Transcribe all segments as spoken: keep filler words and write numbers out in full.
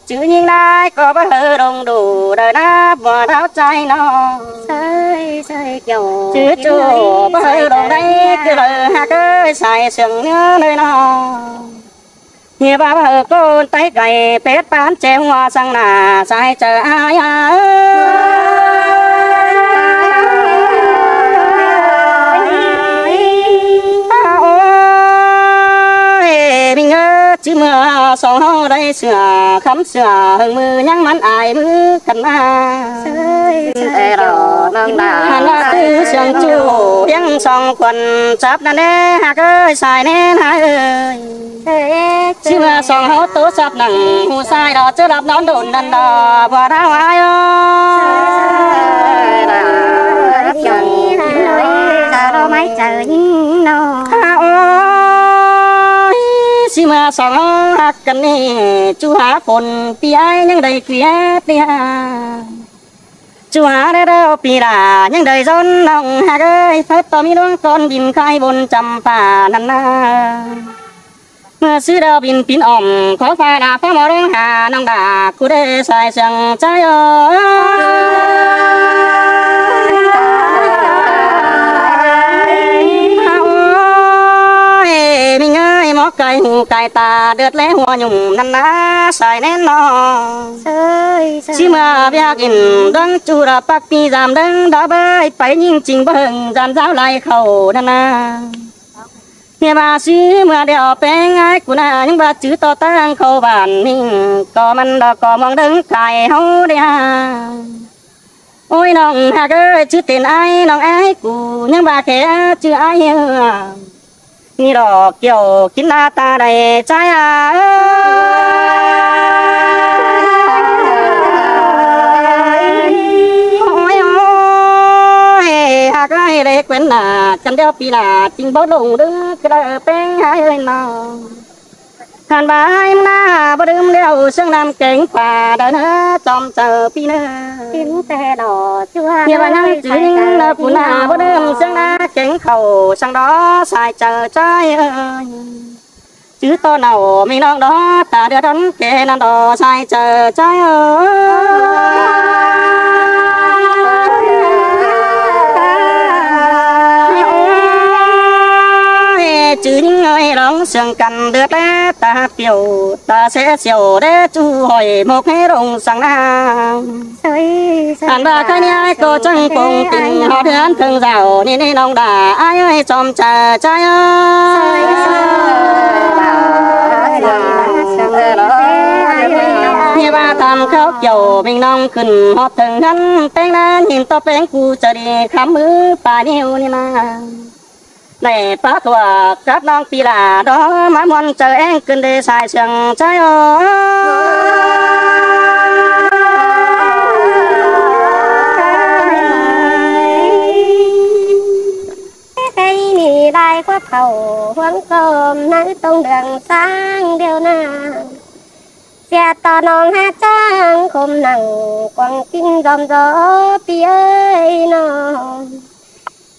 Chứ ꞌnhính ꞌnái ꞌcọ báu hảư đông đủ đảy ꞌnặp ꞌmưa tháo ꞌchái ꞌnọ. ꞌChớ ꞌchu báu hảư đông đảy cứ đảy ꞌhặc ới sai sương ꞌnớ đảy ꞌnọ. ꞌNhá báu hảư ꞌcốn Tây cay pét pán ꞌchẹo ꞌhua săng nả sai chaư ai a. Ôi, ꞌmí ꞌngớ, ꞌchư ꞌmưa song ꞌháu đảy sửa khắm sửa hưng ꞌmự ꞌnhắng mẳn ai ꞌmứ căn ꞌmá. Hăn ꞌva ꞌtứ sương ꞌchu ꞌhiếng song khuôn chắp ꞌnặn ꞌnê ꞌhặc ới sai ꞌnê ꞌnái ơi. ꞌChư ꞌmưa song ꞌháu ꞌtố chắp nẳng ꞌhụ sai đó ꞌchớ lắp nón đôn ꞌnặn đó ꞌva tháo ai ơi. Ôi, ꞌchư ꞌmưa song ꞌháu ꞌhặc căn ꞌnị ꞌchu hák phôn ꞌpi ai ꞌnhắng đảy ꞌquiế ꞌtẹ. ꞌChu hák đé đao ꞌpi lả ꞌnhắng đảy dón ꞌnọng ꞌhặc ới, phớt ꞌto ꞌmí ꞌluống ꞌcón bin khai bôn chăm pha ꞌnặn ꞌná. ꞌMưa ꞌsứ đao bin pín ỏm khó pha đa phó mo ꞌluống ha ꞌnọng đa ꞌcú đé sai sương ꞌchái ơi. Ôi, ꞌmí ꞌngới, mó cai ꞌhụ cai ta đượt lé ꞌhua nhủm ꞌnặn ꞌná sai ꞌnén ꞌnọ. ꞌChư ꞌmưa ꞌviạk in ꞌtáng ꞌchu đa pắc ꞌpi dăm ꞌtáng đó bới pay ꞌnhính ching bơng dăm dáo lai khảu ꞌnặn ꞌná. ꞌNhá ꞌva ꞌsứ ꞌmưa đeo ꞌpéng ai ꞌcú ꞌnạ ꞌnhắng ꞌva ꞌchư ꞌto ꞌtáng khảu bản ꞌnịn ꞌcọ mẳn đó ꞌcọ ꞌmuông ꞌtáng cai ꞌháu đé a. Ôi ꞌnọng ꞌhặc ới, ꞌchư tên ai ꞌnọng ai ꞌcú ꞌnhắng ꞌva khé ꞌchư ai ꞌhứ. ꞌNị lỏ kiẻo kin ꞌna ta đảy ꞌchái a. Ôi, ôi, ꞌhặc ới, đảy quên ꞌnạ căn đeo ꞌpi lả ching báu lông đé, ꞌcứ đảy ꞌpéng ai ơi ꞌnọ. Hăn ꞌva ai ꞌmá báu đưm đeo sương ꞌnặm kéng pha đảy ꞌnớ chom chaư ꞌpi ꞌnớ. ꞌNhá ꞌva ꞌnhắng ꞌchư ꞌnhính ꞌnớ ꞌcú ꞌnạ báu đưm sương ꞌnạ kéng khảu săng đó sai chaư ꞌchái ơi. ꞌChư ꞌto nảu ꞌmí ꞌnọng đó ta đé đón ké ꞌnặn đó sai chaư ꞌchái ơi. Ôi, ꞌchư ꞌnhính ơi, lóng sương căn đé ta piu ta sẽ siêu đé ꞌchu hỏi mộc hé rông săng ꞌnạ. Hăn ꞌva khái ꞌnị ai ꞌcọ chắng pông tin hót ꞌhướn ꞌtếng dảo ꞌnị ꞌnị ꞌnọng đa ai ơi chom chaư ꞌchái ơi. ꞌNhá ꞌva tham kháo kiẻo ꞌmính ꞌnọng khửn hót ꞌtếng ꞌhướn ꞌpéng ꞌnặn ꞌnhính ꞌto ꞌpéng ꞌcú chaư đi khắm ꞌmứ pa ꞌnéo ꞌnị ꞌnạ. Đảy pá ꞌtọa cắp ꞌnọng ꞌpi lả đó ꞌmá ꞌmuôn chaư ꞌéng ꞌcứn đé sai sương ꞌchái ơi. Cái ꞌnị lai khóp khảu ꞌhuống ꞌcóm ꞌnớ tông đường sáng điêu ꞌnạ. ꞌSịa ꞌto ꞌnọng hák chắng khôm nẳng quảng kin dom gió ꞌpi ơi ꞌnọ.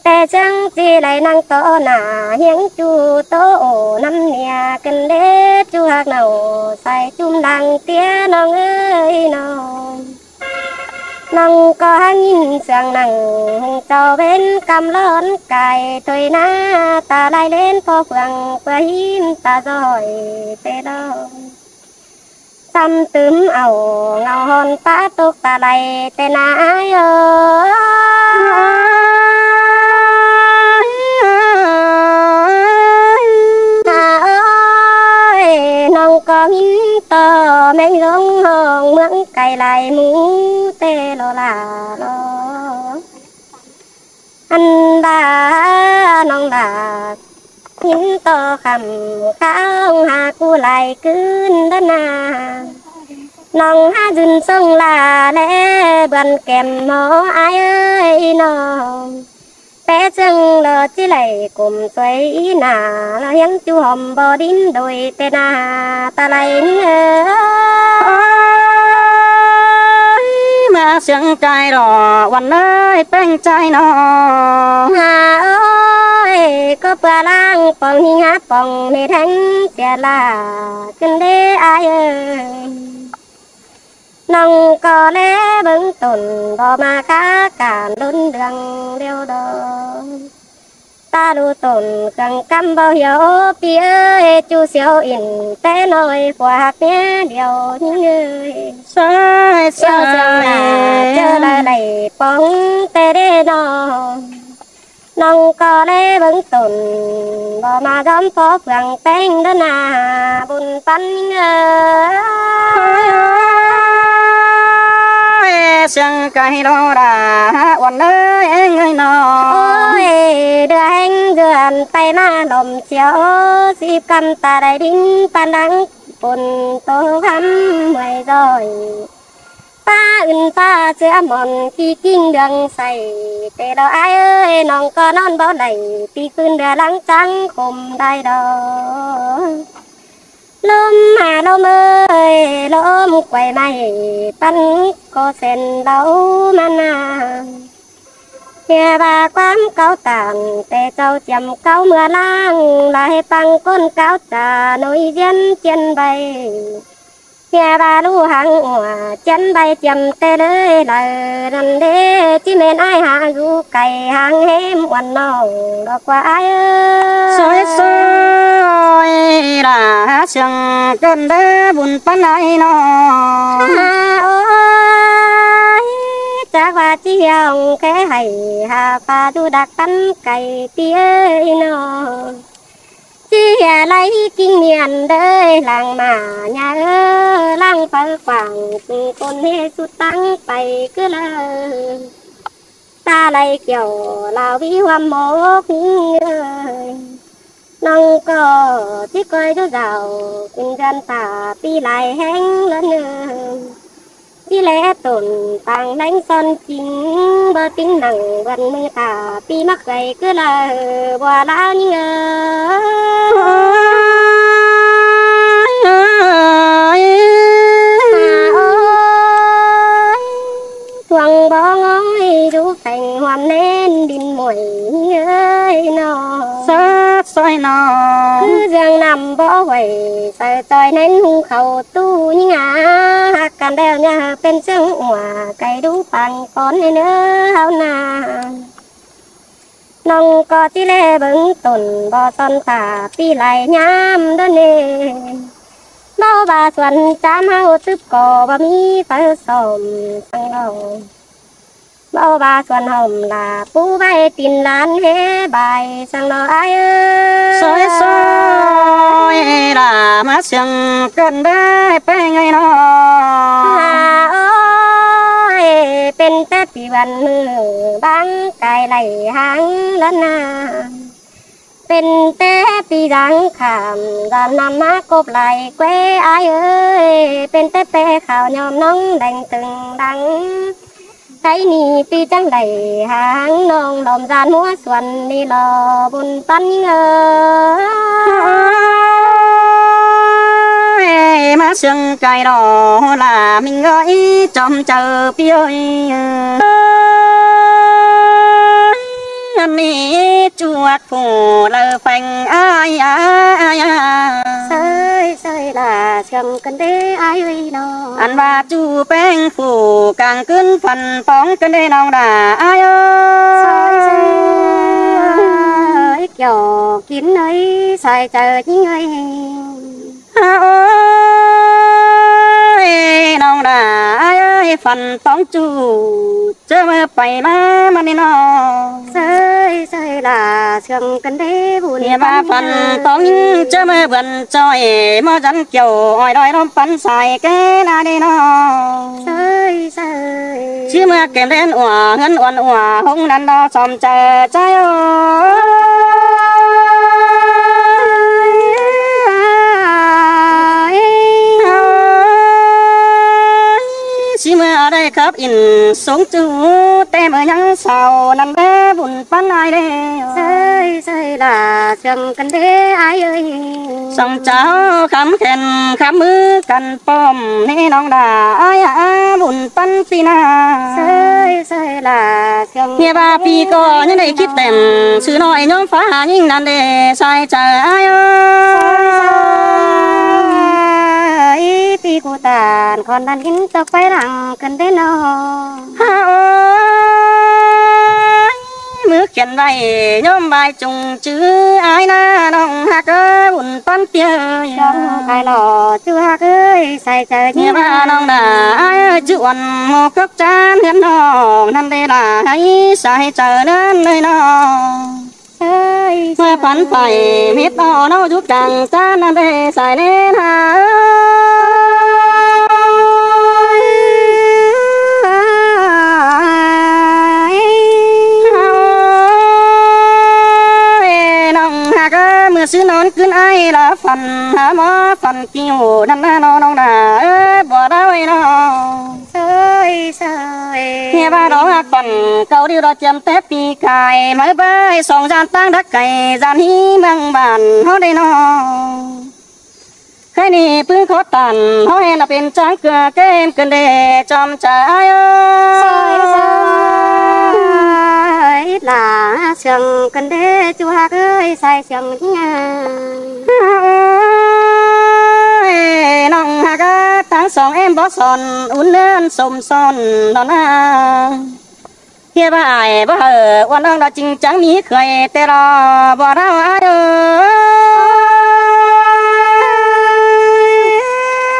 Té ꞌsướng ꞌchí đảy ꞌnăng ꞌto ꞌnạ ꞌhiếng ꞌchu ꞌtố ổ ꞌnặm nia ꞌcứn đế ꞌchu ꞌhặc nảu sai ꞌchum đang ꞌtía ꞌnọng ơi ꞌnọ. ꞌNọng ꞌcọ hák ꞌnghín sương nẳng hưng chảu bến căm lón cai thôi ꞌná ta lai ꞌlến ꞌpo phường ꞌpưa ꞌhím ta ꞌdọi té ꞌlo. Săm tứm au ngau hon pá ꞌtộc ta lai té ꞌnạ ai ơi. Ơi, ꞌnọng ꞌcọ ꞌnghín ꞌto ꞌmếng dống hong ꞌmướng cai lai ꞌmú té ꞌlo lả ꞌlo. Ăn ba ꞌnọng đa ꞌnghín ꞌto khăm kháo ha ꞌcú lai ꞌcứn đá ꞌna. ꞌNọng hák dun sông la lé bươn kem ꞌmo ai ơi ꞌnọng. Té ꞌsướng ꞌlo ꞌchí lai cốm suối ꞌnạ ꞌlo ꞌhiếng ꞌchu hom báu đin đôi té ꞌna ta lai ꞌnị ơi. ꞌMá ꞌsướng cai ꞌlo ꞌvắn ơi ꞌpéng cai ꞌnọ. Ha ơi, ꞌcọ ꞌpưa ꞌláng pong ꞌhing hák pong mết ꞌhéng sia la ꞌcứn đế ai ơi. ꞌNọng ꞌcọ ꞌlé bớng tổn báu ꞌmá cá cản ꞌlốn đường điêu đó. Ta ꞌlụk tổn khương ꞌcắm báu hiếu ꞌpi ơi, ꞌchu siêu ỉn té ꞌnọi phua ꞌhặc ꞌmía điêu ꞌnhính ơi. Sai, sai. ꞌChớ lai lai póng té đé ꞌnọ. ꞌNọng ꞌcọ ꞌlé bớng tổn báu ꞌmá dóm phó phương téng đó nả bun pắn ꞌnhính ơi. Ôi, siêng cai đó đà uốn ơi, eng ơi nó. Ôi, đưa ꞌhéng dưa ăn tay ꞌmá lom chiếu, síp ꞌcắm ta đảy đính pán đắng, bun tô khắm mười rồi. ꞌPá ứn ꞌpá ꞌsứa mòn ꞌpi ꞌkính đường say, té đó ai ơi, ꞌnọng ꞌcọ ꞌnón báu đảy, ꞌpi ꞌcứn ꞌlứa lăng chắng khôm đảy đó. ꞌLốm hả ꞌlốm ơi, ꞌlốm quay mai, pắn ꞌcọ sen báu ꞌmá nả. ꞌHia ꞌva ꞌquám cáu tản, té chảu chiêm cáu ꞌmưa ꞌláng, lai păng ꞌcốn cáo chả ꞌnọi ꞌdiến chiên bay. ꞌHia ꞌva ꞌlụk háng ua chiên bay chiêm té ꞌlới đaư ꞌnặn đế, ꞌchí ꞌmen ai háng dú cay háng hêm uôn ꞌnọng ꞌlọ ꞌquá ai ơi. Soi soi đà há siêng ꞌcợn đế bun pắn ai ꞌnọ. Hả ơi, chắc ꞌva ꞌchí hiong khé hảy hả pha dú đắc pắn cay ꞌpi ơi ꞌnọ. ꞌChí hả lai ꞌkính miên đới lăng ꞌmá ꞌnhá ơ, lăng pháư quảng ꞌcốn ꞌhế sút táng pay ꞌcứ ꞌlơ. Ta lai kiẻo lao ꞌví ꞌhuôm mốc ꞌnhính ơi. ꞌNọng ꞌcọ ꞌchí ꞌcoi dú dảo, kin dân ta ꞌpi lai ꞌhéng ꞌlớn ơi. ꞌChí ꞌlé tổn pang ꞌlẹng son chính, báu ꞌtếng nẳng vườn ꞌmự ta ꞌpi mắc gay ꞌcứ ꞌlơ bua ꞌláo ꞌnhính ơi. Ôi, thuang bó ngói dú phèng ꞌhuôm ꞌnén đin muổi ꞌnhính ơi ꞌnọ. Sót soi ꞌnọ. ꞌCứ ꞌdương ꞌnặm bó huảy, sau ꞌchoi ꞌnén ꞌhung khảu ꞌtú ꞌnhính a. ꞌHặc căn đeo ꞌnhá pên ꞌsướng ua, cay dú pang cón ꞌnớ ꞌháu nả. ꞌNọng ꞌcọ ꞌchí ꞌlé bớng tổn báu son ta ꞌpi lai ꞌnhám đón ꞌnê. Báu ꞌva suôn chám ꞌháu tứp ꞌcọ báu ꞌmí pháư sỏm săng ꞌlo. Báu ꞌva suôn hỏm lả pú ꞌvạy tin lan ꞌhế bài săng ꞌlo ai ơi. Soi soi đà ꞌmá siêng ꞌcợn đế pé ꞌngai ꞌnọ. Hả ơi, pên té ꞌpi văn ꞌmự báng cai đảy háng ꞌlớn nả. Pên té ꞌpi dáng khảm dàn ꞌnặm ꞌmá cốp lai quê ai ơi. Pên té pé khảo nhòm ꞌnọng đeng tưng đăng. Cái ꞌnị ꞌpi chắng đảy háng ꞌnọng đom dàn múa suôn ꞌnị lo bun pắn ꞌnhính ơi. Ôi, ꞌmá siêng cai đó là ꞌmính ơi chóm chaư ꞌpi ơi. Ôi, ꞌnị chuột phủ lơ phèng ai ai ai. Sơi sơi là siêng ꞌcợn đế ai ơi ꞌnọ. Ăn ꞌva ꞌchu peng phủ cang ꞌcứn phăn póng ꞌcợn đế ꞌnọng đà ai ơi. Sơi sơi, kiẻo kin ơi, sai chaư ꞌnhính ơi. Hả ơi, ꞌnọng đà ai ơi, phăn póng ꞌchu ꞌchớ ꞌmưa pay ꞌmá ꞌmắn ꞌnị ꞌnọ. Sơi sơi là siêng ꞌcợn đế bun ꞌnị ꞌva pắn phăn póng ꞌchớ ꞌmưa bươn ꞌchoi ꞌmo dăn kiẻo ỏi đoi ꞌlóm pắn sai ké na ꞌnị ꞌnọ. Sơi sơi. ꞌChí ꞌmưa kẻm đen ua ꞌhướn uôn ua ꞌhung đắn đó sỏm chaư ꞌchái ơi. ꞌChí ꞌmưa đảy khắp ỉn sống ꞌchu té ꞌmưa ꞌnhắng sau ꞌnặn đế bun pắn ai đế. Sơi sơi là siêng ꞌcợn đế ai ơi. Song chảu khắm khen khắm ꞌmứ căn pom ꞌnị ꞌnọng đà ai a bun pắn ꞌpi nả. Sơi sơi là siêng ꞌnhá ꞌva ꞌpi ꞌcọ ꞌnhá đảy khít tẻm sư ꞌnọi ꞌnhóm phá ꞌnhính ꞌnặn đế sai chaư ai ơi. Sơi sơi, ꞌpi ꞌcọ tản Khỏn đăn kin tốc pay lăng ꞌcứn đé ꞌnọng. Hák ơi, ꞌmứ khiên ꞌvạy ꞌnhóm ꞌvạy chung chứ ải ꞌna ꞌnọng hák ơi, ꞌvụn ꞌpắn ꞌtiêu. Chong cai lo ꞌchu hák ơi, sai chaư ꞌnhía ꞌva ꞌnọng đa ải ơi, chứ uôn ꞌmô cốc chán ꞌhướn ꞌnọng ꞌnặn đé đa hák sai chaư ꞌnặn ꞌnới ꞌnọng. ꞌMưa ꞌpắn pay mết ꞌnọng ꞌnớ dú cang chán ꞌnặn đé sai ꞌnê ꞌna. Ơi, ꞌnọng hák ơi, ꞌmưa ꞌsứ ꞌnón ꞌcứn ải lo phăn hák ꞌmo phăn kiu ꞌnặn ꞌna ꞌnọng, ꞌnọng đa ơi, bók đaư ꞌnọng. Sai sai. ꞌNhía ꞌva ꞌnọng hák phăn cáu điêu đo ꞌchiêm té pi cai ꞌmá ꞌvạy song ꞌdan ꞌtáng đắc cai ꞌdan ꞌhí ꞌmướng bản ꞌháu đé ꞌnọng. Khay ꞌnị ꞌpứng khót tản ꞌháu ꞌhẹn ꞌnạ pên chắng ꞌcưa ꞌkém ꞌcứn đé chom chaư ải ơi. Sai sai. Ít là sương ꞌcứn đé ꞌchu hák ơi, sai sương ꞌnhía. Ơi, ꞌnọng hák ꞌtáng song ꞌếm bók son ún ꞌnớn sôm son đón ꞌna. ꞌNhía ꞌva ải bók hảư uôn ꞌnọng đa chính chắng ꞌmí khơi té lo bók đaư ải ơi.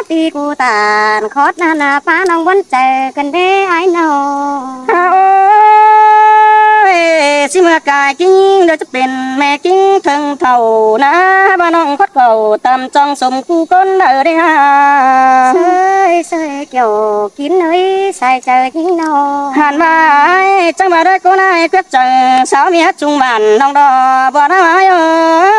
Pi cu tản khót ꞌnặn ꞌna ꞌpá ꞌnọng bón chaư ꞌcứn đé ải ꞌnọng. Ơi, ꞌsứ ꞌmưa cai ꞌkính đaư chứ pên ꞌme ꞌkính thơng thảu ꞌna, ꞌva ꞌnọng khót khảu tăm chong sôm cu ꞌcốn đaư đé hák. Sai sai. Kiẻo kin ơi, sai chaư ꞌnhính ꞌnọng. Hẳn ꞌva ải chắng ꞌva đuối ꞌcốn ải khuyết chaư sáo ꞌmía chung bản ꞌnọng đo bók đaư ải ơi.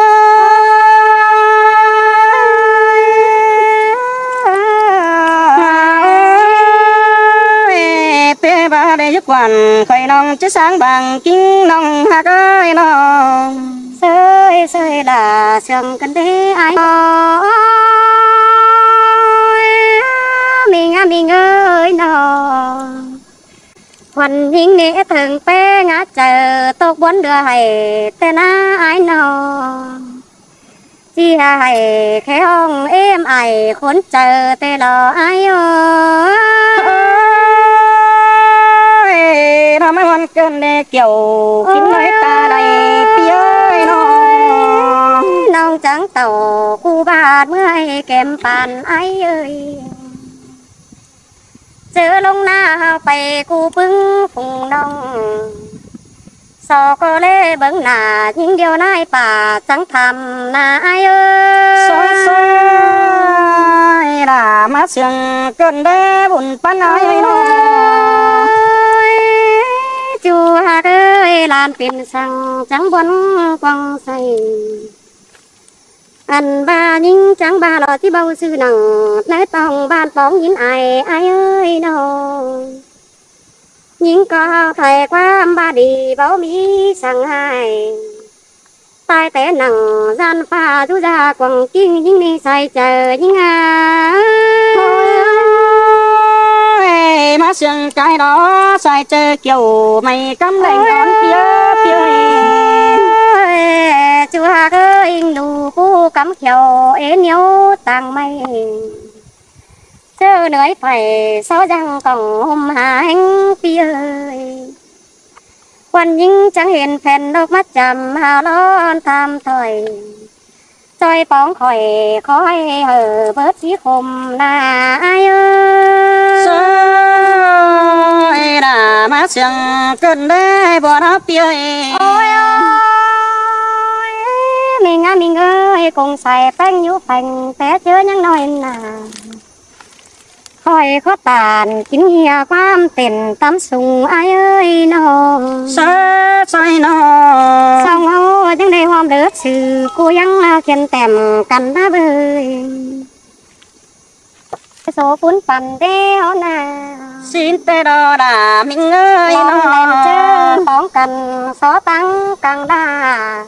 Ơi, pé ꞌva đé dú quản khỏi ꞌnọng chứ sáng bảng ꞌkính ꞌnọng hák ơi ꞌnọng. Sai sai là sương ꞌcứn đé ải ꞌnọng. Ơi, ꞌmính ꞌa ꞌmính ơi ꞌnọng. Khuôn ꞌnhính ꞌnê thơng pé ngá chaư tốc bón đưa hảy té ꞌna ải ꞌnọng. ꞌChí hả hảy khéng ꞌhóng ꞌếm ải khốn chaư té lo ải ơi. Ơi, ꞌnọng ꞌmá ꞌhọn ꞌcứn đé kiẻo kin ꞌnọi ta đảy pi ơi ꞌnọng. ꞌNọng chắng tảu cu bát ꞌmưa ải kém păn ải ơi. ꞌChớ ꞌlống ꞌná hảư pay cu ꞌpứng phung ꞌnọng. So ꞌcọ ꞌlế bớng nả ꞌnhính điêu ꞌnái pả chắng tham nả ải ơi. Sai sai, đa ꞌmá sương ꞌcứn đé ꞌvụn ꞌpắn ải ơi ꞌnọng. Ơi, ꞌchu hák ơi, lan pên săng chắng bón quăng say. Ăn ꞌva ꞌnhính chắng ꞌva lo ꞌchí báu sư nẳng ꞌnớ tỏng bản póng ꞌnhính ải ải ơi ꞌnọng. ꞌNhính ꞌcọ thảy ꞌquám ꞌva đi báu ꞌmí săng ải. Tai té nẳng ꞌdan ꞌphạ dú da quảng kin ꞌnhính ꞌmí sai chaư ꞌnhính a. Ơi, ꞌmá sương cai đó sai chaư kiẻo ꞌmạy cắm lẻng đón pi ơi pi ơi. Ơi, ꞌchu hák ơi, inh lu pú cắm khẻo ế ꞌnéo tang ꞌmạy. ꞌChớ ꞌnọi phải sáu dăng cỏng hôm hả hén pi ơi. Quan ꞌnhính chắng hên phen độc ꞌmá chăm hả lon tham thỏi. ꞌChoi póng khỏi khói hở bớt ꞌchí khôm nả ải ơi. Sai, đa ꞌmá sương ꞌcứn đé bók ꞌnọng pi ơi. Ôi ơi, ꞌmính a ꞌmính ơi, ꞌcóng sai ꞌpéng dú pheng té ꞌchớ ꞌnhắng ꞌnọi nả. Khỏi khót tản kính hia ꞌquám tẻn tắm sung ải ơi ꞌnọng. Sai sai ꞌnọng. Song ꞌháu ꞌnhắng đảy ꞌhuôm đớt sư ꞌcú ꞌnhắng ꞌla khiên tẻm căn ꞌna ꞌvới. Số phún păn đé ꞌháu nả. Sín té đó đa ꞌmính ơi ꞌnọng. Lom lem ꞌchớ tóng căn só tắng căng đa.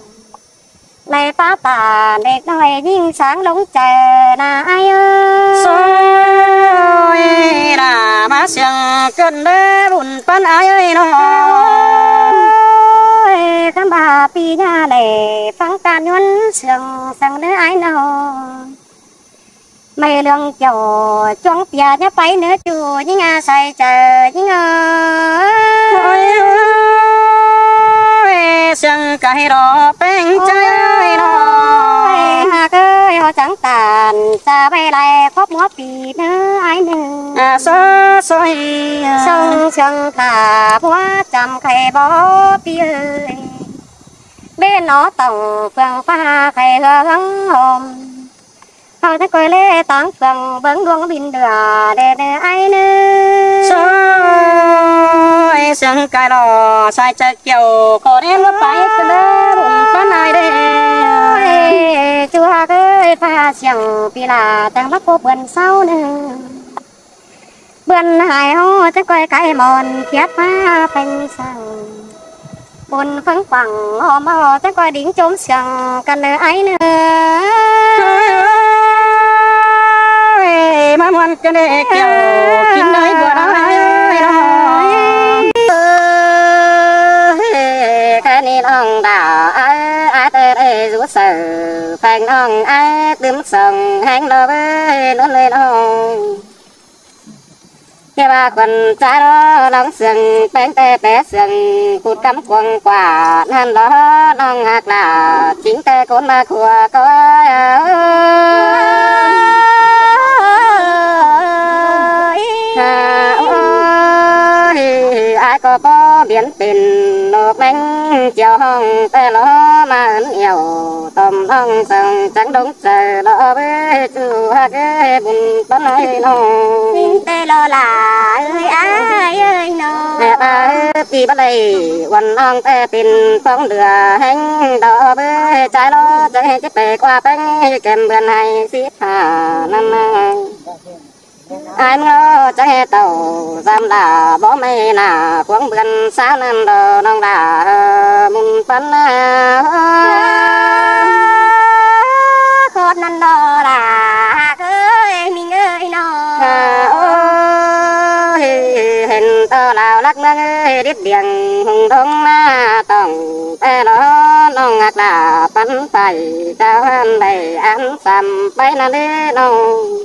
Đảy pá pả đếc ꞌnọi ꞌnhính sáng ꞌlống chaư nả ải ơi. Sai, đa ꞌmá sương ꞌcứn đé ꞌvụn ꞌpắn ải ơi ꞌnọng. Ôi, khắm ꞌva pi ꞌnhá đảy phắng can ꞌnhuốn sương săng ꞌnớ ải ꞌnọng. ꞌMạy ꞌlương kiẻo chuông ꞌpía ꞌnhá pay ꞌnớ ꞌchu ꞌnhính a sai chaư ꞌnhính ơi. Ôi, ꞌsướng cai lo ꞌpéng chaư ơi lo. Ôi, ꞌhặc ơi, ꞌháu chắng tản sa ꞌvạy lai khóp múa pi ꞌnớ ải ꞌnớ. À, so, so, sông sương thả múa chăm khay bó pi ơi. Bên nó tổng phường pha khay hương hòm. ꞌHáu chắng ꞌcoi ꞌlế táng phường bớng đuông bìn đửa đe đe ải ꞌnớ. So, ꞌsướng cai lo sai chaư kiẻo ꞌcọ đen ꞌmá pay ꞌcọ ꞌlế bun ꞌpắn ải đe. Ôi, ꞌchu ꞌhặc ơi, pha siêng pi la tang ꞌmá khốp bươn sáu ꞌnớ. Bươn hải ꞌháu chắng ꞌcoi cái mòn khiết pha phanh săng. Bun phớng quảng hòm ꞌháu chắng ꞌcoi đính chốm siêng căn ꞌnớ ải ꞌnớ. Ôi, ꞌmá ꞌmuôn ꞌcọ đe kiẻo kin ꞌnới bua ꞌnới lo. Ơ, ꞌkhạy ꞌnị ꞌnọng đaư ải, ải ꞌtẹ đảy dú saư, pheng ꞌnọng ải tứm song ꞌhéng lo ꞌvới ꞌnún ꞌnới ꞌnọng. ꞌKhạy ꞌva khuôn chai lo lóng siêng, ꞌpéng ꞌtẹ pé siêng, khút cắm cuông quả ꞌnặn lo ꞌnọng ꞌhặc lả, chính ꞌtẹ ꞌcốn ꞌmá khua ꞌcoi. À, ôi, ải ꞌcọ bók biến pên, ꞌnộc ꞌmếng chiêu hong ꞌtẹ lo ꞌmá ứn yẻo, tỏm ꞌnọng song chắng đống chaư lo ꞌvới ꞌchu ꞌhặc ơi, bun ꞌpắn ải ꞌnọng. Chính ꞌtẹ lo lả ơi ải ơi ꞌnọng. Hẹ ꞌva ꞌpi báu đảy uôn ꞌnọng ꞌtẹ pên phóng đửa ꞌhéng lo ꞌvới, chai lo chắng ꞌhê chếp pay ꞌquá ꞌpéng kem bươn hảy síp hả ꞌnặn ꞌnớ. Ải ꞌmưa chắng ꞌhê tảu dăm lả bók ꞌmạy nả khuống bươn sáu ꞌnặn lo ꞌnọng lả bun ꞌpắn ải. Khót ꞌnặn lo lả ꞌhặc ơi, ꞌmính ơi ꞌnọng. Ôi, hên ꞌto lao lắc ꞌmướng ơi, đít điêng hung đống ꞌmá tỏng ꞌtẹ lo ꞌnọng ꞌhặc lả ꞌpắn phải chao ꞌhăn đảy ăn săm pay ꞌnặn đế ꞌnọng.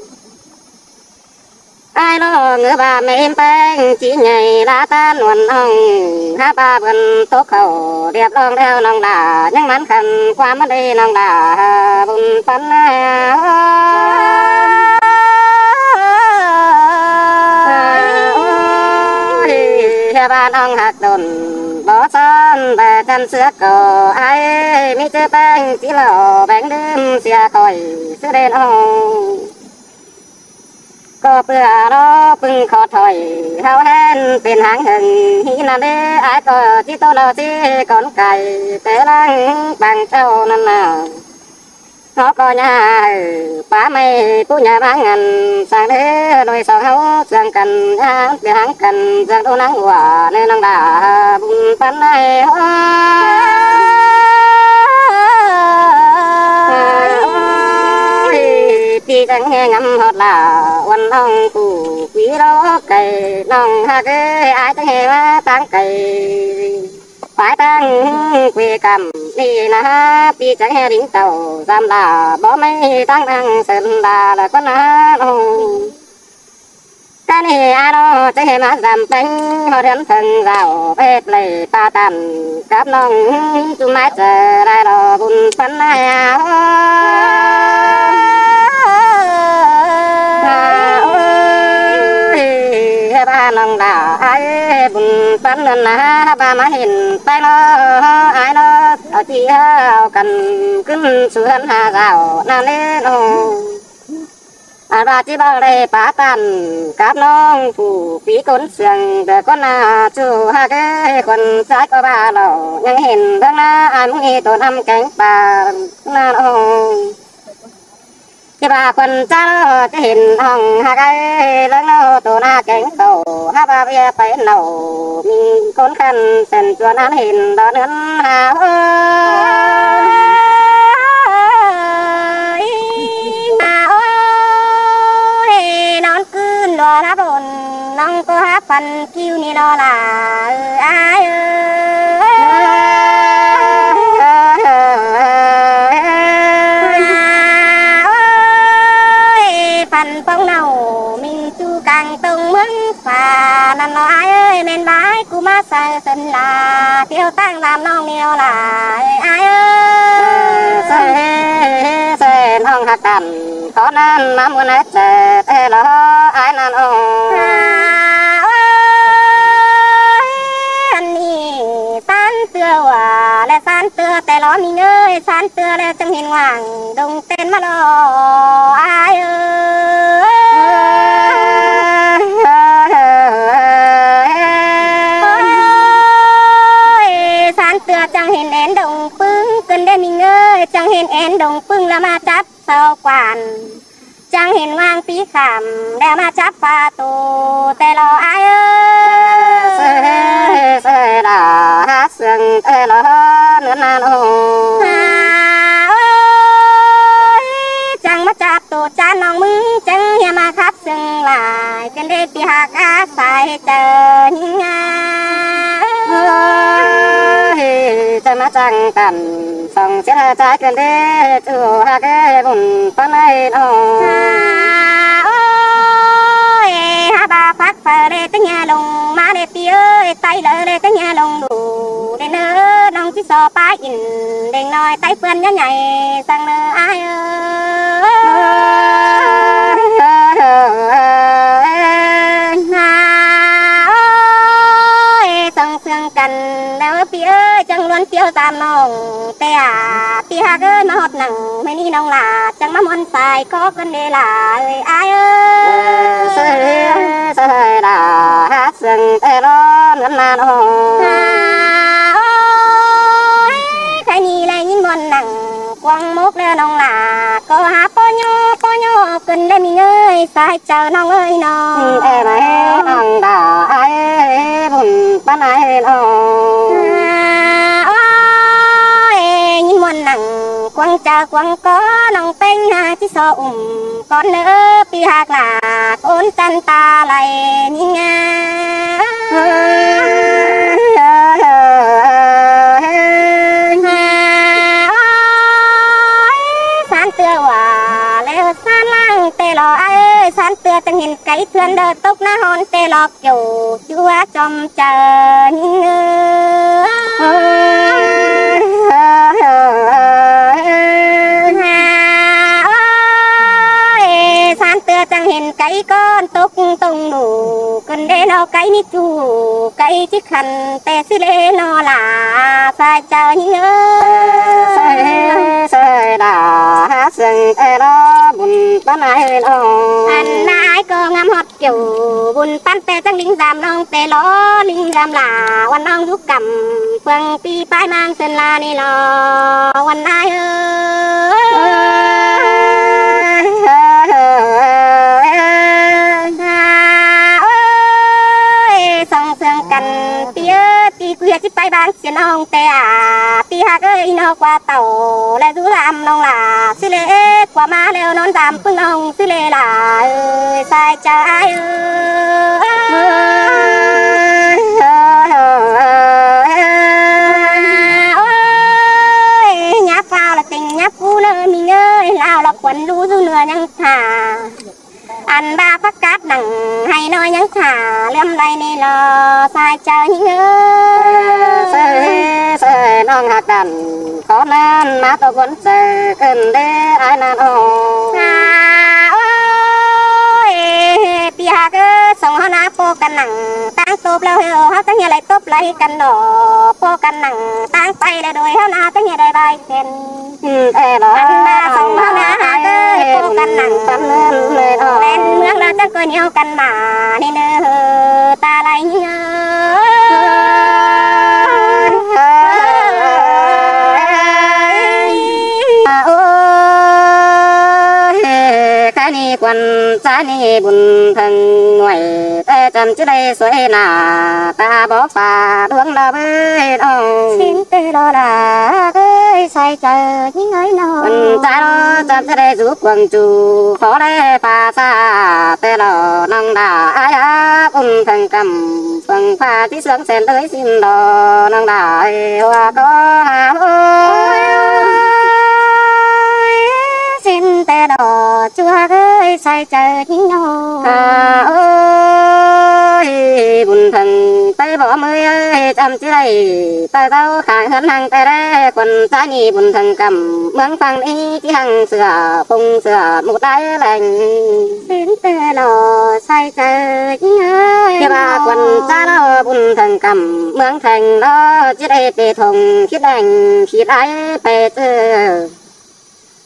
Ải ꞌnọng ꞌngớ ꞌva ꞌmá ꞌhêm ꞌpéng ꞌchí nhảy lá ꞌtán uôn ꞌnọng, hák ꞌva bươn tốc khảu điệp ꞌlong ꞌlẹo ꞌnọng lả, ꞌnhắng mẳn khăn ꞌquám ꞌmá đê ꞌnọng lả bun ꞌpắn ải. Ôi, hê ꞌva ꞌnọng ꞌhặc đôn bók son ꞌvạy chăn ꞌsứa ꞌcọ ải, ꞌmí ꞌchớ ꞌpéng ꞌchí lo béng đưm sia khỏi ꞌsứa đen ꞌnọng. ꞌCọ ꞌpưa lo ꞌpứng khót thỏi ꞌháu ꞌhẹn pên háng hưng, hí ꞌnặn đế ải ꞌcọ ꞌchí tô lo ꞌchí cón cải té lăng pang ꞌchạu ꞌnặn nả. ꞌHáu ꞌcọ ꞌnhá hảư pá ꞌmạy pú ꞌnhá ꞌváng ngăn, sang đế đôi song ꞌháu ꞌsướng căn ꞌnhá pên háng căn, ꞌsướng đu nắng ꞌwa ꞌnớ ꞌnọng lả bun ꞌpắn ải. Ôi, ꞌpi chắng ꞌhê ngắm ꞌhọt lả uôn ꞌnọng phủ quí lo cải ꞌnọng ꞌhặc ơi, ải chắng ꞌhê ꞌmá táng cải pái táng quê căm ꞌnị nả. ꞌPi chắng ꞌhê đính tảu dăm lả bók ꞌmạy táng đang sơn lả lả ꞌquá nả ꞌnọng. Căn ꞌnị ải ꞌnọng chắng ꞌhê ꞌmá dăm ꞌpéng ꞌhọt ꞌhướn pheng dảo bếp lảy pa tản cắp ꞌnọng ꞌchu ꞌmái chaư lai lo bun ꞌpắn ải. Ôi, hê ꞌva ꞌnọng lả ải bun ꞌpắn ꞌnặn nả, hák ꞌva ꞌmá hên ꞌpéng lo ải lo, au ꞌchí au căn ꞌcứn sú ꞌhướn ha dảo ꞌnặn đế ꞌnọng. Ăn ꞌva ꞌchí báu đảy pá tản cắp ꞌnọng phủ pí cốn siêng, đảy ꞌcốn nả ꞌchu ꞌhặc ơi, khuôn chai ꞌcọ ꞌva lo ꞌnhắng hên ꞌlớng nả ải ꞌmứng ꞌnị tô năm kéng pang nả ꞌnọng. ꞌChí ꞌva khuôn chai lo ꞌchí hên ꞌnọng ꞌhặc ơi, ꞌlớng nả tô nả kéng tô, hák ꞌva ꞌviạk pay nả ꞌmí cốn khăn sen chuôn ăn hên đo ꞌnưn ha ꞌhới. Ôi, ꞌnón ꞌcứn lo lắp ôn, ꞌnọng ꞌcọ hák păn kiu ꞌnị lo lả ải ơi. Ôi, ꞌPhóng ꞌnặn ꞌmí ꞌchu cang tông ꞌmướng ꞌphạ ꞌnặn lo ai ơi, ꞌmen bái ꞌcứ ꞌmá sai sân la, ꞌtiếu ꞌtáng ꞌlam ꞌnọng ꞌnị lo lai ai ơi. Sai, sai ꞌnọng ꞌhặc ꞌtan, ꞌcọ ꞌnặn ꞌmá ꞌmuôn ái ꞌchớ ꞌtẹ lo ai ꞌnặn ꞌnọng. À, ôi, ăn ꞌnị ꞌsán ꞌtưa ꞌlẹo ꞌsán ꞌtưa ꞌtẹ lo ꞌmí ơi, ꞌsán ꞌtưa ꞌlẹo chắng hên ꞌnguang đông ꞌtến ꞌmá lo ai ơi. Ôi, ꞌsán ꞌtưa chắng hên ꞌén đông ꞌpứng ꞌcứn đé ꞌmí ơi, chắng hên ꞌén đông ꞌpứng ꞌlẹo ꞌmá chắp sau quan, chắng hên ꞌnguang ꞌpi khảm ꞌlẹo ꞌmá chắp ꞌphạ tô ꞌtẹ lo ai ơi. Sai, sai đa hák ꞌsướng ꞌtẹ lo ꞌnớ ꞌnặn ꞌnọng. À, ôi, chắng ꞌmá chắp tô ꞌchán ꞌnọng ꞌmứng, chắng ꞌhiạk ꞌmá khắp ꞌsướng lai ꞌcứn đé ꞌpi ꞌhặc ꞌa sai chaư ꞌnhính a. Ôi, chắng ꞌmá chắng căn song ꞌsiết ꞌhặc ꞌchái ꞌcứn đé ꞌchu ꞌhặc ơi, bun ꞌpắn ai ꞌnọng. À, ôi, hák ba phắc phaư ꞌlẹo ꞌtếng ꞌnhá lông ꞌmá ꞌlẹo ꞌpi ơi, ꞌtay ꞌlẹo ꞌlẹo ꞌtếng ꞌnhá lông đu ꞌlẹo ꞌnớ, ꞌnọng ꞌchí so pá ỉn đeng ꞌnọi ꞌtay ꞌpươn ꞌnhá ꞌnhạy săng ꞌnớ ai ơi. À, ôi, song ꞌsướng căn ꞌlẹo ꞌpi ơi, chắng ꞌluôn ꞌtiếu tam ꞌnọng ꞌtẹ à, ꞌpi ꞌhặc ơi, ꞌmá ꞌhọt nẳng ꞌmá ꞌnị ꞌnọng lả chắng ꞌmá ꞌmuôn sai ꞌcọ ꞌcứn đé lai ai ơi. Sai, sai đa hák ꞌsướng ꞌtẹ lo ꞌnớ ꞌnặn ꞌnọng. À, ôi, khay ꞌnị ꞌlẹo ꞌnhính ꞌmuôn nẳng cuông mốc ꞌlẹo ꞌnọng lả ꞌcọ hák ꞌpó ꞌnhó ꞌpó ꞌnhó ꞌcứn đé ꞌmí ơi, sai chaư ꞌnọng ơi ꞌnọng. Ê, ꞌmá ꞌnọng đa ai bun ꞌpắn ai ꞌnọng. À, ôi, ꞌnhính ꞌmuôn nẳng cuông chaư cuông ꞌcọ ꞌnọng ꞌpéng ha ꞌchí so ủm con ꞌnớ ꞌpi ꞌhặc lả ôn chăn ta lai ꞌnhính a. Ôi, ꞌsán ꞌtưa ꞌlẹo ꞌsán ꞌláng ꞌtẹ lo ai ơi, ꞌsán ꞌtưa chắng hên cáy ꞌthướn đaư tốc ꞌná ꞌhón ꞌtẹ lo kiẻo ꞌchua chom chaư ꞌnhính ơi. Ôi, ꞌsán ꞌtưa chắng hên cáy ꞌcón tốc tông đu ꞌcứn đé ꞌnọ, cáy ꞌmí ꞌchu cáy ꞌchí khăn ꞌtẹ ꞌsứ ꞌlẹo ꞌnọ lả sai chaư ꞌnhính ơi. Sai, sai đa hák ꞌsướng ꞌtẹ lo bun ꞌpắn ai ꞌnọng. Ăn ꞌnái ꞌcọ ngắm ꞌhọt kiẻo bun ꞌpắn ꞌtẹ chắng ꞌlính dam ꞌnọng ꞌtẹ lo, ꞌlính dam lả ꞌvắn ꞌnọng dú căm phường ꞌpi pái ꞌmáng Sơn La ꞌnị lo ꞌvắn ai ơi. À, ôi, song ꞌsướng căn ꞌpi ơi, ꞌpi ꞌcứ ꞌchí pay ꞌváng ꞌsướng ꞌnọng ꞌtẹ à, ꞌpi ꞌhặc ơi, ꞌnọ ꞌquá tảu ꞌlẹo dú dam ꞌnọng lả ꞌsứ ꞌlẹo, ꞌquá ꞌmá ꞌlẹo ꞌnón dam ꞌpứng ꞌnọng ꞌsứ ꞌlẹo lả ơi, sai chaư ai ơi. Ôi, ꞌnhá phao ꞌlẹo têng ꞌnhá phú ꞌnớ ꞌmí ơi, ꞌlẹo ꞌlẹo khuôn ꞌlú dú ꞌnưa ꞌnhắng thả. Ăn ba phắc cát nẳng hay ꞌnọi ꞌnhắng thả ꞌlưm lai ꞌnị lo sai chaư ꞌnhính ơi. Sai, sai ꞌnọng ꞌhặc ꞌtan, ꞌcọ ꞌnặn ꞌmá tô cuôn chaư ꞌcứn đé ai ꞌnặn ꞌnọng. À, ôi, ꞌpi ꞌhặc ơi, song ꞌháu ꞌná ꞌpộ căn nẳng ꞌtáng tốp ꞌlẹo ꞌháu ꞌháu chắng ꞌnhá lai tốp lai căn lo, ꞌpộ căn nẳng ꞌtáng pay ꞌlẹo đôi ꞌháu ꞌná chắng ꞌnhá đảy bai khen. Ăn ꞌmá song ꞌháu ꞌná ꞌhặc ơi, ꞌpộ căn nẳng ꞌtáng ꞌlẹn ꞌmướng ꞌlẹo chắng ꞌcọ ꞌnéo căn ꞌmá ꞌnị ꞌnớ ta lai ꞌnhính ơi. Ôi, khay ꞌnị quan ꞌchái ꞌnị bun thăng ꞌnọi ꞌtẹ chăm ꞌchí đảy suối nả ta bók pha ꞌluống đa bới ꞌnọng. Sính ꞌtẹ lo lả ơi, sai chaư ꞌnhính ơi ꞌnọng. Quan ꞌchái lo chăm ꞌchí đảy dú cuông ꞌchu khó đảy pha sa ꞌtẹ lo ꞌnọng đa ai a bun thăng căm phường pha ꞌchí sướng sen đới sính lo ꞌnọng đa ai ꞌhua ꞌcọ ha ôi. Sính ꞌtẹ lo ꞌchu ꞌhặc ơi, Ơi, sai chaư ꞌnhính ꞌnọ. À, ơi, bun thăng ꞌtếng bók ꞌmơi ơi, chăm ꞌchí đảy ꞌtẹ ꞌtau khang ꞌhướn ꞌhăng ꞌtẹ ꞌlế, khuôn ꞌchá ꞌnị bun thăng ꞌcắm ꞌmướng ꞌphắng ꞌnị ꞌchí ꞌhăng sửa phông sửa mụ tai leng. Xin ꞌtẹ lo, sai chaư ꞌnhính ơi. ꞌCọ ꞌva khuôn ꞌchá lo bun thăng ꞌcắm ꞌmướng Theng lo, ꞌchí đảy pay thông khít leng khít ai pay ꞌchớ.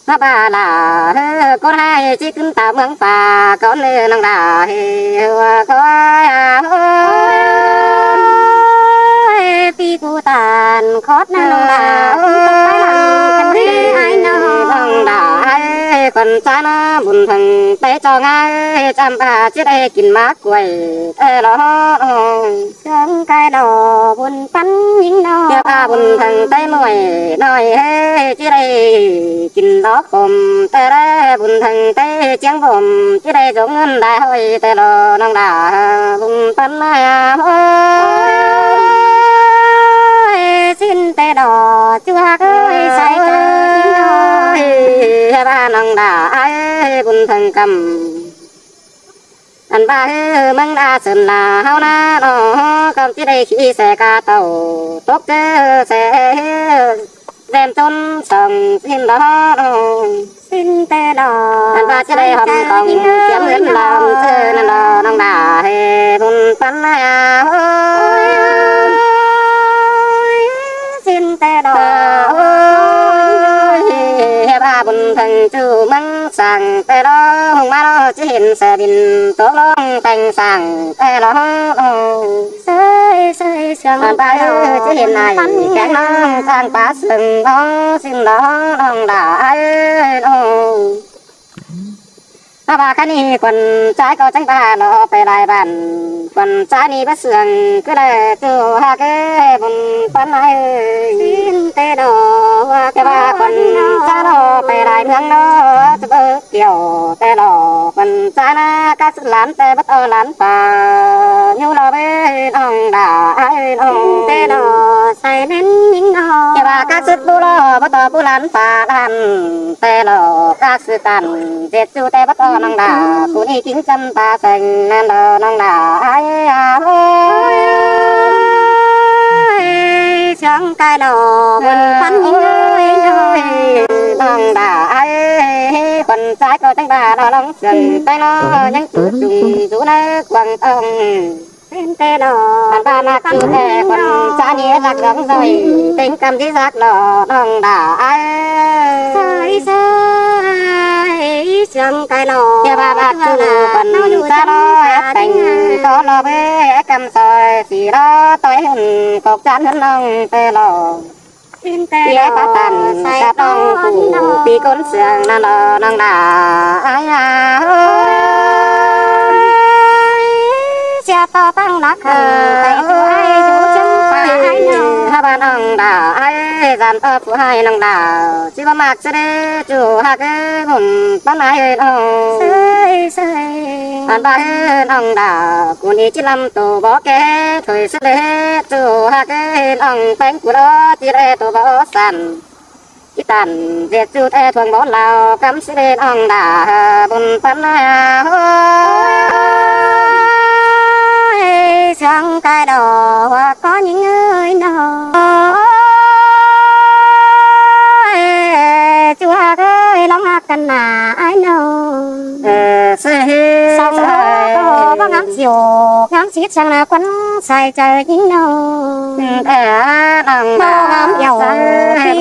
ꞌMá ꞌva lả ꞌhứ ꞌcốn ꞌhại ꞌchí ꞌcứn ta ꞌmướng pha ꞌcốn ꞌnị ꞌnọng đa ꞌhứ ꞌhua khói à ꞌhới. Ôi, pi cu tản khót ꞌnị ꞌnọng đa ꞌhứ tốc ꞌpái lăng căn ꞌhứ ai ꞌnọ. ꞌNọng đa ꞌhới khuôn ꞌchá ꞌnị bun thăng ꞌtếng ꞌchọ ꞌngai chăm ꞌva ꞌchí đảy kin ꞌmá quay ꞌtẹ lo. Sương cai lo bun pắn ꞌnhính ꞌnọ. ꞌCọ ꞌva bun thăng ꞌtếng muối ꞌnọi ꞌhới ꞌchí đảy kin lo khôm ꞌtẹ ꞌlế, bun thăng ꞌtếng chiếng bôm ꞌchí đảy dống ꞌngớn đai ꞌhọi ꞌtẹ lo ꞌnọng đa bun pắn ꞌnị à ꞌhới. Ôi, xin ꞌtẹ lo, ꞌchu ꞌhặc ơi, sai chaư ꞌnhính ꞌnọ. Ơi, ꞌva ꞌnọng đa ꞌhới bun thăng ꞌcắm ăn ꞌva ꞌhứ ꞌmướng đa sưn la ꞌháu ꞌnạ ꞌnọ, ꞌcắm ꞌchí đảy khỉ ꞌsẹ cá tảu tốc ꞌchớ ꞌsẹ ꞌdem ꞌchốn song xin lo ꞌnọ. Xin ꞌtẹ lo, ăn ꞌva ꞌchí đảy hom khong chiếm ꞌhướn lăm ꞌchớ ꞌnặn lo ꞌnọng đa ꞌhới bun pắn ꞌnị à ꞌhới. Ôi, xin ꞌtẹ lo. Ôi, ꞌhứ ꞌva bun thăng ꞌchu ꞌmướng sang ꞌtẹ lo, ꞌhung ꞌmá lo ꞌchí hên ꞌsẹ bin tốc ꞌlống teng sang ꞌtẹ lo. Sơi sơi sương ăn ꞌva ꞌhứ ꞌchu hên ai pắn kéng ꞌnọng sang pá sương ꞌnọng xin lo ꞌnọng đa ꞌhới ꞌnọ. ꞌNọ ꞌva ꞌkhán ꞌnị khuôn ꞌchái ꞌcọ chắng ꞌva lo pay lai bản. Khuôn ꞌchái ꞌnị báu sương ꞌcứ đảy ꞌchu ꞌhặc ơi bun pắn ꞌnị ꞌhới. Xin ꞌtẹ lo, ꞌcọ ꞌva khuôn ꞌchái lo pay lai ꞌmướng lo ꞌchu báu kiẻo ꞌtẹ lo. Khuôn ꞌchái ꞌnạ cá sứt lán ꞌtẹ báu tó lán pha ꞌnhú lo ꞌvới ꞌnọng đa ꞌhới ꞌnọ. Xin ꞌtẹ lo, sai ꞌnén ꞌnhính ꞌnọ. ꞌCọ ꞌva cá sứt pú lo báu tó pú lán pha lán ꞌtẹ lo, cá sứt tản ꞌdệt ꞌchu ꞌtẹ báu tó ꞌnọng đa. Cu ꞌnị kin chăm pha seng ꞌnặn lo ꞌnọng đa ꞌhới à ꞌhới. Ôi, sương cai lo bun pắn ꞌnhính ơi ꞌnọ. ꞌNọng đa ꞌhới khuôn ꞌchái ꞌcọ chắng ꞌva lo ꞌlống sương ꞌtếng lo ꞌnhắng ꞌchu chung ꞌchu ꞌnớ quảng tông. Xin ꞌtẹ lo, ăn ꞌva ꞌmặc ꞌchu ꞌtẹ khuôn ꞌchá ꞌnị ꞌdặc dong ꞌdội, ꞌtếng ꞌcắm ꞌchí ꞌdặc lo ꞌnọng đa ꞌhới. Sơi sơi sương cai lo. ꞌCọ ꞌva ꞌmặc ꞌchu khuôn ꞌchá lo ép peng tó lo ꞌvới ép ꞌcắm soi sí lo ꞌtoi ꞌhướn cốc chán ꞌhướn ꞌnọng ꞌtẹ lo. Xin ꞌtẹ lo, bát tản sai cá ꞌtong ꞌtong phủ ꞌnọ. Pi ꞌcốn sương ꞌnặn lo ꞌnọng đa ꞌhới à ꞌhới. Sia to ꞌtáng lắc khăn ꞌtẹ ꞌchu ꞌhại ꞌchu chắng pha ꞌhại ꞌnọ. ꞌHá ꞌva ꞌnọng đa ꞌhới dản to phủ ꞌhại ꞌnọng đa. ꞌChí báu ꞌmặc ꞌchớ đé ꞌchu ꞌhặc ơi bun pắn ꞌhại ơi ꞌnọ. Sơi sơi ăn ꞌva ꞌhới ꞌnọng đa cu ꞌnị ꞌchí lăm tô bó ké thôi ꞌchớ đé ꞌchu ꞌhặc ơi ꞌnọng ꞌpéng cu lo ꞌchí đé tô bó săn. ꞌChí tản ꞌdệt ꞌchu ꞌtẹ thuông bó lao ꞌcắm ꞌchớ đé ꞌnọng đa bun pắn ꞌnị à ꞌhới. Ôi, sương cai lo ꞌhua ꞌcọ ꞌnhính ơi ꞌnọ. Ôi, ꞌchu ꞌhặc ơi ꞌlống ꞌhặc căn ꞌnạ ꞌhới ꞌnọ. Ơ, sơi song ꞌlống ꞌcọ báu ngắm siêu ngắm sít săng ꞌnạ khuôn sai chaư ꞌnhính ꞌnọ. Ơ, ꞌnọng đa ꞌhới ꞌpi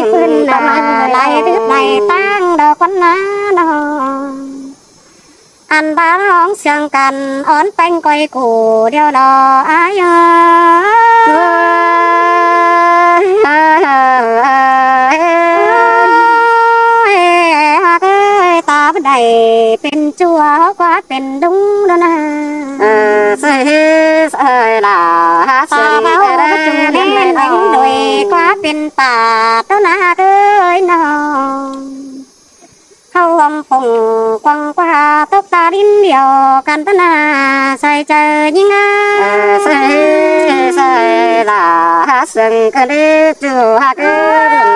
ꞌphưn ꞌnạ lai ꞌlứp lai ꞌtáng đo khuôn ꞌnạ ꞌnọ. Ăn ꞌva ꞌlống sương căn ón ꞌpéng ꞌcoi củ điêu lo ꞌhới ơi. Ơ, ơ, ơ, ơ. Ôi, ꞌhặc ơi ta báu đảy pên ꞌchua ꞌquá pên ꞌlung ꞌnọ ꞌnạ. Ơ, sơi sơi lả hák ta sương báu ꞌtẹ báu ꞌchung ꞌlẹng ꞌlẹng đuổi ꞌquá pên pả ꞌtố ꞌnạ ꞌhặc ơi ꞌnọ. ꞌHáu ꞌhuôm phông quăng ꞌquá tốc ta ꞌlính điêu căn ꞌtố ꞌnạ sai chaư ꞌnhính ꞌnạ. Ơ, sơi sơi lả hák sương căn đé ꞌchu ꞌhặc ơi bun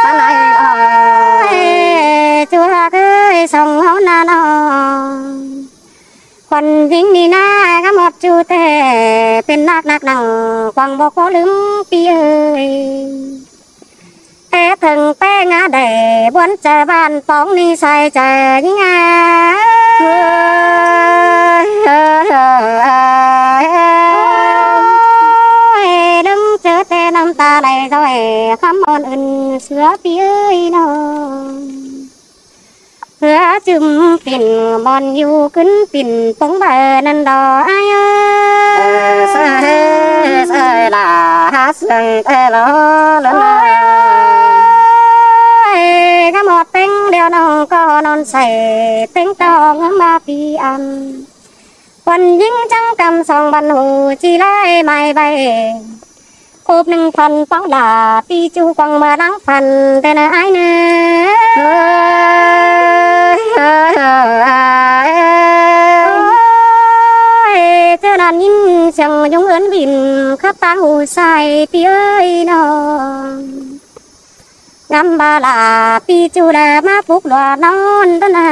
pắn ꞌhại ꞌnọ. Ê, ꞌchu ꞌhặc ơi song ꞌháu ꞌnạ ꞌnọ. Khuôn ꞌnhính ꞌnị ꞌná, ꞌcắm ꞌhọt ꞌchu ꞌtẹ, pên ꞌnặc ꞌnặc ꞌnăng, quảng bộ khổ ꞌlứm ꞌpi ơi. Té thơng ꞌpé ngá đảy, buôn chaư ꞌván póng ꞌnị sai chaư ꞌnhính a. Ôi, đơng ꞌchớ ꞌtẹ ꞌnặm ta đảy ꞌdoi, ꞌcắm ꞌmón ứn ꞌsứa ꞌpi ơi ꞌnọ. ꞌSứa ꞌchưm pên ꞌmón dú ꞌcứn pên pông báu ꞌnặn đo ải ơi. Sai, sai lả hák sương ê lo lón. Ôi, ꞌcắm ꞌhọt ꞌtếng điêu ꞌnọng ꞌcọ ꞌnón sai, ꞌtếng ꞌtó ꞌngớm ꞌmá ꞌpi ăn. Khuôn ꞌnhính chắng ꞌcắm song băn hủ ꞌchí lai mai ꞌvạy. Khốp ꞌnưng phăn póng lả ꞌpi ꞌchu quảng ꞌmá ꞌláng phăn ꞌtẹ ꞌnớ ải ꞌnớ. Ôi, ꞌchớ ꞌnặn ꞌnhính siêng dúng ứn bỉn khắp ꞌtáng hủ sai ꞌpi ơi ꞌnọ. Ngắm ꞌva lả ꞌpi ꞌchu lả ꞌmá púk lua ꞌnón ꞌtớ ꞌna.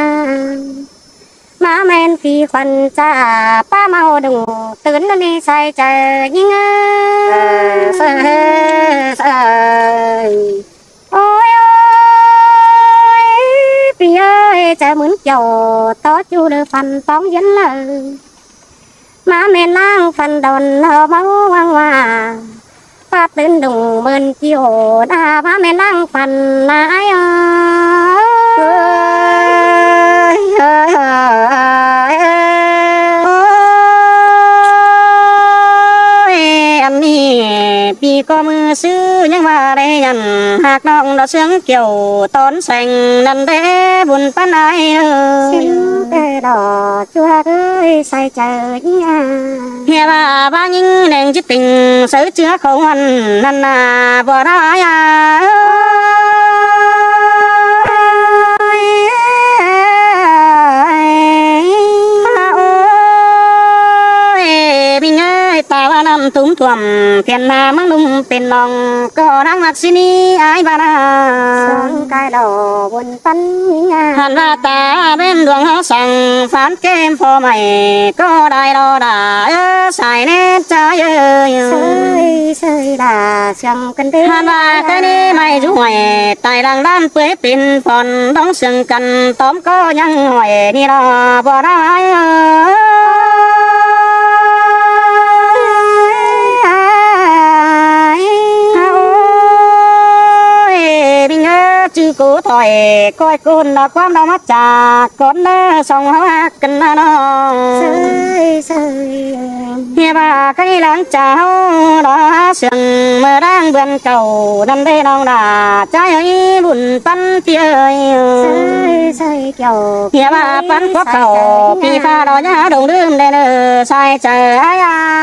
ꞌMá ꞌmen phi khuôn cha ꞌpá ꞌmau đung tứn ꞌnị sai chaư ꞌnhính ơi. Sai, sai. Ôi, ôi, ꞌpi ơi, chaư mứn kiẻo tó ꞌchu lơ phăn póng ꞌdiến ꞌlạ. ꞌMá ꞌmen ꞌláng phăn đon ꞌlo ꞌmáu ꞌváng ꞌva. Pát tứn đung ꞌmơn kiẻo ꞌna, ꞌmá ꞌmen ꞌláng phăn ꞌna ải ơi. Ôi, ăn ꞌnị ꞌpi ꞌcọ ꞌmự ꞌsứ ꞌnhắng ꞌva đảy nhẳn hák ꞌnọng đo sương kiẻo tón seng ꞌnặn đé bun ꞌpắn ải ơi. Sương ꞌtẹ đo ꞌchu hák ơi sai chaư ꞌnhính a. ꞌHịa ꞌva ꞌva ꞌnhính ꞌneng ꞌchí tỉnh sáư ꞌchưa khảu ꞌhăn ꞌnặn ꞌna bua đao ải a. Ôi, ꞌpi ơi, ta ꞌva ꞌnặm tủm thuôm phiên ha ꞌmướng ꞌlum pên ꞌnọng ꞌcọ ꞌnáng ꞌmặc ꞌsứ ꞌnị ải ꞌva ꞌna. Song cai lo bun ꞌpắn ꞌnhính a. Hăn ꞌva ta ꞌvến luông ꞌháu săng phán ꞌkêm phó mai ꞌcọ đảy lo đa ơ sai ꞌnê chaư ơi. Sai, sai đa siêng căn tê. Hăn ꞌva cái ꞌnị mai dú hoài tai lăng đan ꞌpưới pên phòn đóng sương căn tóm ꞌcọ ꞌnhắng hoài ꞌnị lo bua đao ải ơi. Ôi, ꞌpi ơi, ꞌchư ꞌcọ thỏi coi ꞌcốn lo ꞌquám lo ꞌmá chả con ꞌnớ song ꞌháu hák căn ꞌna ꞌnọng. Sai, sai. ꞌHịa ꞌva cái láng chả ꞌháu lo hák sương ꞌmưa đang bươn cảu ꞌnặn đé ꞌnọng đa chaư ơi bun ꞌpắn ꞌpi ơi. Sai, sai kiẻo. ꞌHịa ꞌva ꞌpắn cốc khảu ꞌpi ꞌva lo ꞌnhá đông đưm đé ꞌnớ sai chaư ải a.